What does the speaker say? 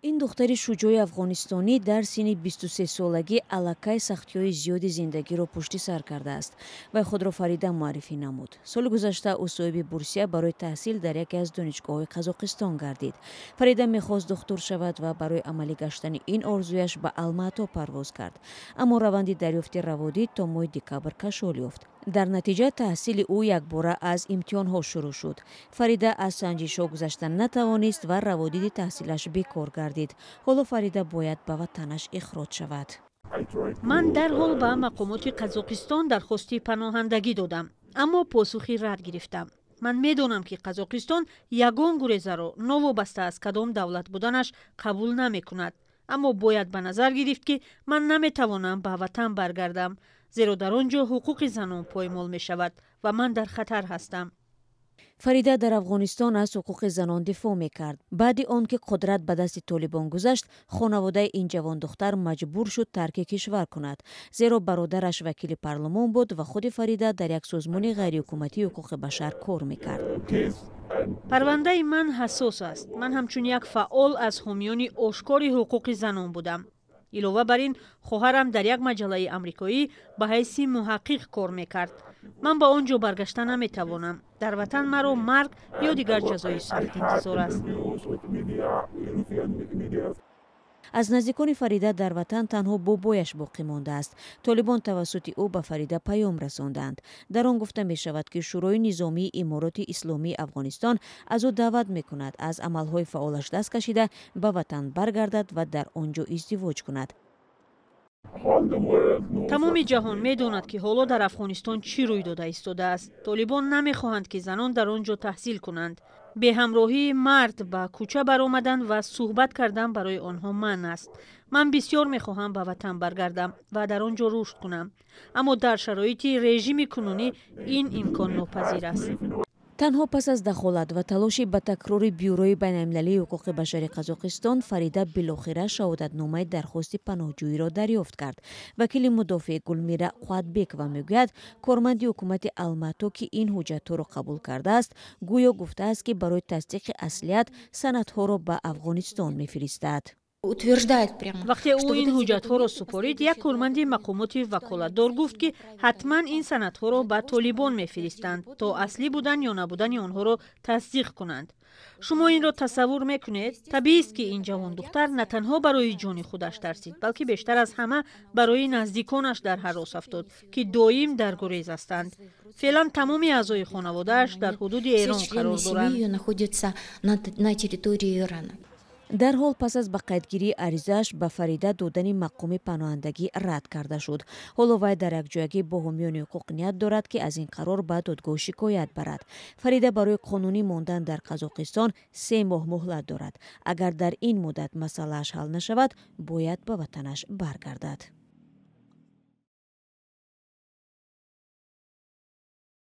Ин духтари шуҷои афғонистонӣ дар синни 23-солагӣ аллакай сахтиҳои зиёди зиндагиро пушти сар кардааст. Вай худро Фарида муаррифӣ намуд. Соли гузашта ӯ соҳиби бурсия барои таҳсил дар яке аз донишгоҳҳои Қазоқистон гардид. Фарида мехост духтур шавад ва барои амалӣ гаштани ин орзуяш ба Алмато парвоз кард. Аммо раванди дарёфти раводид то моҳи декабр кашол ёфт. Дар натиҷа таҳсили ӯ якбора аз имтиҳонҳо шурӯъ шуд. Фарида аз санҷишҳо гузашта натавонист ва раводиди таҳсилаш бекор гардид. Ҳоло Фарида бояд ба ватанаш ихроҷ шавад. Ман дарҳол ба мақомоти Қазоқистон дархости паноҳандагӣ додам, аммо посухи рад гирифтам. Ман медонам, ки Қазоқистон ягон гурезаро, новобаста аз кадом давлат буданаш, қабул намекунад, аммо бояд ба назар гирифт, ки ман наметавонам ба ватан баргардам, зеро дар он ҷо ҳуқуқи занон поймол мешавад ва ман дар хатар ҳастам. Фарида дар Афғонистон аз ҳуқуқи занон дифоъ мекард. Баъди он ки қудрат ба дасти Толибон гузашт, хонаводаи ин ҷавондухтар маҷбур шуд тарки кишвар кунад, зеро бародараш вакили парлумон буд ва худи Фарида дар як созмони ғайриҳукуматии ҳуқуқи башар кор мекард. Парвандаи ман ҳассос аст. Ман ҳамчун як фаъол аз ҳомиёни ошкори ҳуқуқи занон будам. Илова бар ин, хоҳарам дар як маҷаллаи амрикоӣ ба ҳайси муҳаққиқ кор мекард. Ман ба он ҷо баргашта наметавонам. Дар ватан маро марг ё дигар ҷазои сахт интизор аст. Аз наздикони Фарида дар ватан танҳо бобояш боқӣ мондааст. Толибон тавассути ӯ ба Фарида паём расонданд. Дар он гуфта мешавад, ки Шӯрои низомии Имороти Исломии Афғонистон аз ӯ даъват мекунад аз амалҳои фаъолаш даст кашида, ба ватан баргардад ва дар он ҷо издивоҷ кунад. Тамоми ҷаҳон медонад, ки ҳоло дар Афғонистон чӣ рӯй дода истодааст. Толибон намехоҳанд, ки занон дар он ҷо таҳсил кунанд. Беҳамроҳии мард ба кӯча баромадан ва суҳбат кардан барои онҳо манъ аст. Ман бисёр мехоҳам ба ватан баргардам ва дар он ҷо рушд кунам, аммо дар шароити режими кунунӣ ин имконнопазир аст. Танҳо пас аз дахолат ва талоши ба такрори Бюрои байналмилалии ҳуқуқи башари Қазоқистон, Фарида билохира шаҳодатномаи дархости паноҳҷӯиро дарёфт кард. Вакили мудофеъ Гулмира Қувватбекова мегӯяд, корманди ҳукумати Алмато, ки ин ҳуҷҷатҳоро қабул кардааст, гӯё гуфтааст, ки барои тасдиқи аслият санадҳоро ба Афғонистон мефиристад. Утверждает прямо. Вақте ӯ ин ҳуҷҷатҳоро супорид, як корманди мақомоти ваколатдор гуфт, ки ҳатман ин санадҳоро ба Толибон мефиристанд, то аслӣ будан ё набудани онҳоро тасдиқ кунанд. Шумо инро тасаввур мекунед? Табиист, ки ин ҷавондухтар на танҳо барои ҷони худаш тарсид, балки бештар аз ҳама барои наздиконаш дар ҳарос афтод, ки доим дар гурез ҳастанд. Феълан тамоми аъзои хонаводааш дар ҳудуди Эрон қарор доранд. Дарҳол пас аз ба қайдгирии аризааш ба Фарида додани мақоми паноҳандагӣ рад карда шуд. Ҳоло вай дар якҷоягӣ бо ҳомиёни ҳуқуқ ният дорад, ки аз ин қарор ба додгоҳ шикоят барад. Фарида барои қонунӣ мондан дар Қазоқистон 3 моҳ муҳлат дорад. Агар дар ин муддат масъалааш ҳал нашавад, бояд ба ватанаш баргардад.